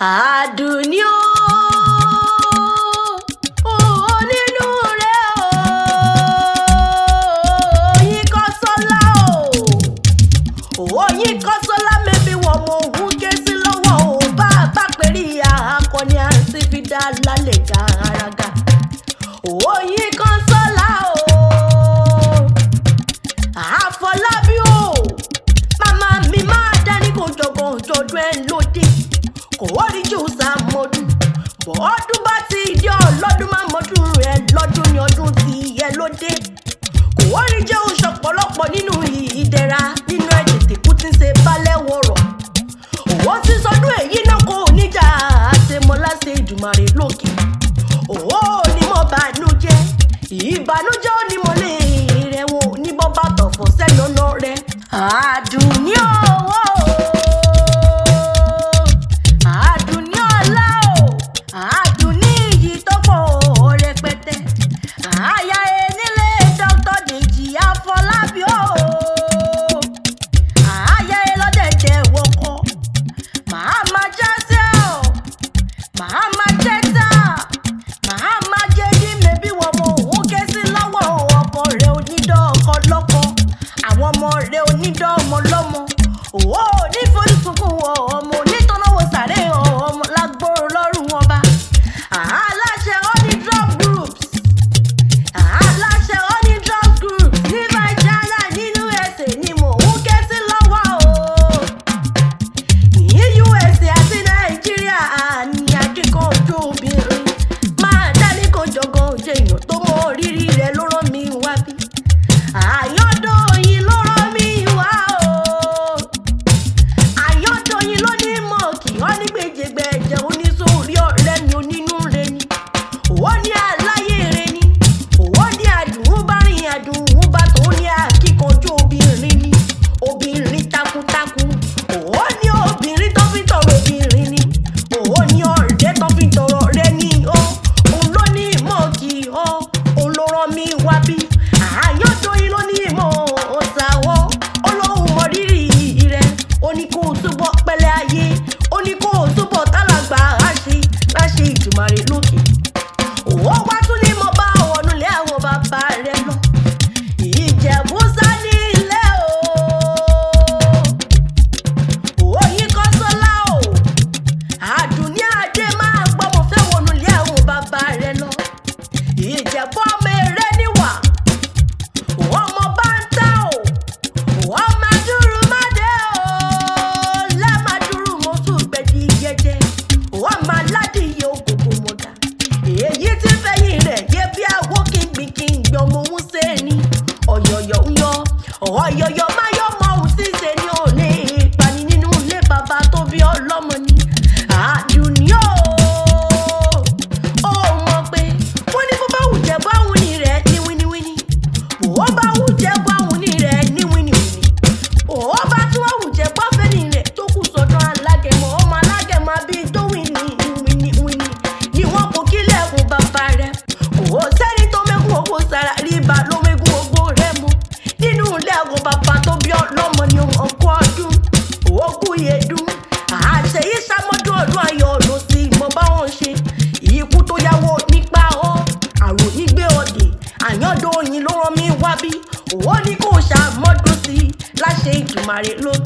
Àdùnní o, onínú rẹ̀ o, Oyinkanṣọ́lá o, Oyinkanṣọ́lá mẹ́bí wọ́n mọ òun ké sí lọ́wọ́ o, bá a bá pèrí akọni àǹtí fi dá lálẹ́ gàràgà. Oyinkanṣọ́lá o, Àfọlábí o, màmá mi máa dání kò jọ̀gàn jọ̀dún ẹ̀ lóde, kò rí jù sàmọ́dún. Bọ́ọ̀dún bá ti di ọlọ́dún máa mọ́dún rẹ̀ lọ́dún ni ọdún ti yẹ lóde. Kò rí jẹ́ oṣù ọ̀pọ̀lọpọ̀ nínú ìdẹ̀ra nínú ẹ̀jẹ̀ tìkú tí ń ṣe balẹ̀ wọ̀rọ̀. Òwò ti sọdún èyí náà kò níjà àṣemọ́láṣe Èdùmàrè lókè. Òwò ni mo bànújẹ́, ìbànújẹ́ ò ní mo lè rẹ̀ wò ní bọ́ bá tọ̀fọ̀ sẹ́nu ọ̀nà rẹ̀. Àdùnní owó Àdùnní ọlá o, Àdùnní iyì tó pọ̀ rẹpẹtẹ. Àyà enílé Dr. Dèjì Àfọlábí o. Àyà elọ́dẹ̀dẹ̀ wọkọ̀, màá ma jásẹ́ o, màá ma jẹ́ta, màá ma jẹ́dí mẹ́bí wọ́n mọ òun ké sí lọ́wọ́ ọkọ rẹ̀ onídọ́ọ̀kọ lọ́kọ, àwọn ọmọ rẹ̀ onídọ́ọ̀mọ lọ́mọ. Òwò onífojúsunkún ọmọ onítọ́nàwó sàré ọmọ lágbóró lọ́rùn ọba. Aláṣẹ honey drop groups, aláṣẹ honey drop groups ní Virginia nínú ẹsẹ̀ ni mò ń ké sí lọ́wọ́ o. Ní USA àti Nàìjíríà ní akíkanjú obìnrin máa dání kan jọ̀gàn òjò èèyàn tó mọ rírì rẹ̀ ló rán mi wá bí. Àyàndóyin ló rán mi wá o. Àyàndóyin ló ní mọ̀ kí ọ́ ní gbèjègbèjè oníṣòrí ọ̀rẹ́ mi onínú rẹ ni. Òwò ní aláyé rẹ ni. Òwò ní àdùn bá rìn àdùn bá tó ní akíkanjú obìnrin ni. Obìnrin takuntakun. Òwò ní obìnrin tó fi ń tọrọ obìnrin ni. Òwò ní ọ̀rẹ́ tó fi ń tọrọ rẹ ni ó. Òun ló ní mọ̀ kí ọ́. Òun ló rán mi wá bí. Àyàndóyin ló ní mọ̀ ọ̀sàwọ́. Ọlọ́run mọ rírì rẹ̀. Ó ní kó o túbọ̀ pẹ́lẹ́ ayé. Ó ní kó o túbọ̀ tálàgbà láṣẹ láṣẹ Èdùmàrè lókè. Òwò wá tún ní mo bá wọnú ilé àwọn bàbá rẹ lọ. Ìjẹ̀bú sá ní ilé o. Oyinkanṣọ́lá o. Àdùnní Adé máa gbọ́ mo fẹ́ wọnú ilé àwọn bàbá rẹ lọ. Ìjẹ̀bú ọmọ eré níwà. Ọmọ bá ń tà o. Ọmọ adúrú má dé o. Lẹ́màdúrú mo tún gbẹ̀dí jẹjẹ. Ọmọ aládìyẹ òkòkò mọ̀dà. Èyí tí fẹ̀yìn rẹ̀ yé bí àwọ̀ kìngbìn kìngbìn ọmọ òun ṣe ni. Ọ̀yọ̀yọ̀ ń yọ. Ọ̀yọ̀yọ̀ máa yọ ọmọ òun tí ń ṣe ni ò lè pani nínú ilé bàbá tó bí ọlọ́mọ ni. Àdùnní o. Ó mọ̀ pé wọ́n ní bó bá wù jẹ́ báwọn ní rẹ̀ ní wíníwíní. Bó bá wù jẹ́ báwọn ní rẹ̀ ní wíníwíní. Ó bá tún wù jẹ́ báfẹ́ ní rẹ̀ tó kù sọ́dọ̀ alágẹmọ. Ọmọ alágẹmọ àbí tó wíní wíníwíní ni wọ́n kò kílẹ̀kùn bàbá rẹ̀. Kò sẹ́ni tó mẹ́kún owó sára rí ibà ló mẹ́kún owó rẹ̀ mu. Nínú ilé àwọn bàbá tó bí ọlọ́mọ ni ọkọ ọdún. Òkú yẹdùn. Àṣeyí sàmọ́dún ọdún ayọ̀ ló sì mọ báwọn ṣe. Ikú tó yáwó nípa ọ́, àrò nígbé ọ̀dẹ̀. Àyàndóyin ló rán mi wá bí. Òwò ní kò ṣàmọ́dún sí i láṣẹ Èdùmàrè lókè.